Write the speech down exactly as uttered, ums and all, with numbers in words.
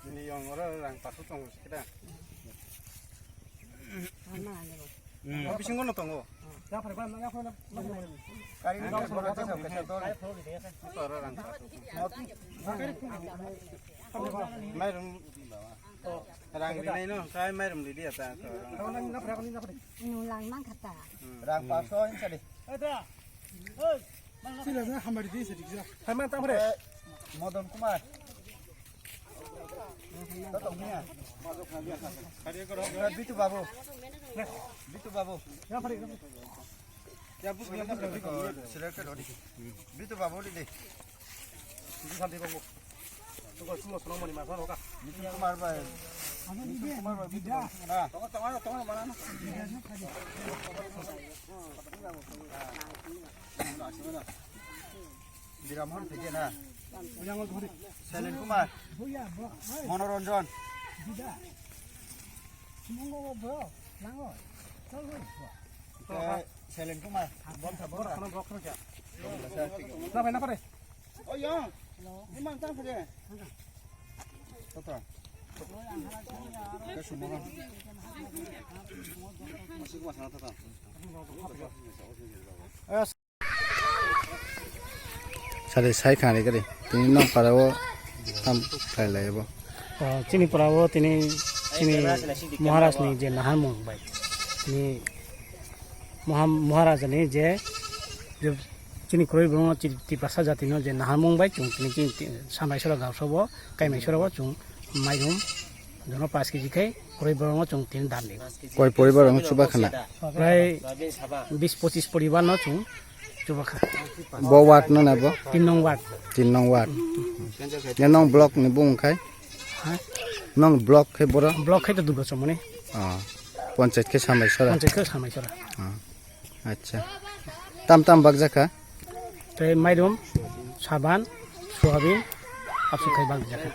Ni yong oro rang pasu tongo sikida. Hmm. Bisingo no tongo. Kari ni tongo, kaisa, kaisa dol. Oro rang pasu. Mairum. Rang rinai no, kai mairum ridi ata. Nung lang mang kata. Rang paso insa de. Sila na hamari di sadi jira. Hai man tang pre. Modon Kumar. Tato gini ya. Bitu Babu. Bitu Babu. Ya pre. Ya bu. Selected odi. Bitu Babu di de. Bitu Santi Babu. Tuko sumo sumo mani masa roka. Bitu Kumar bai. Bitu Kumar bai. Bitu Kumar. Ah. Tongo, tongo, tongo, mana? Biramon theke na. Silent Kumar. Monoranjan. Silent Kumar. Sari sai khani kari. Tini nok para o tam khlai lai bo. Oh, chini para o tini chini Maharaj ni je naharmung bai. Tini Maha-, Maharaj ni je, je chini kwrwi borok no chini Tiprasa jati no je naharmung bai chung tini chini ti-, Samaisora gausabo, Kaimaisora bo chung mairum jono paanch kg khai kwrwi borok no chung tini dan di. Koi poribar ang chuba khana? Prai bis pochis poribar no chung chuba kha. Bo ward no na bo? Tin nong ward. Tin nong ward. Ya nong block ni bung khai? Ha? Nong block khai boro? Block khai to Durga Chomoni. Ah. Panchayat khai Samaisora? Panchayat khai Samaisora. Ah. Acha. Tam tam bak jakha? Tei mairum, saban, soyabin, asuk khai bak jakha.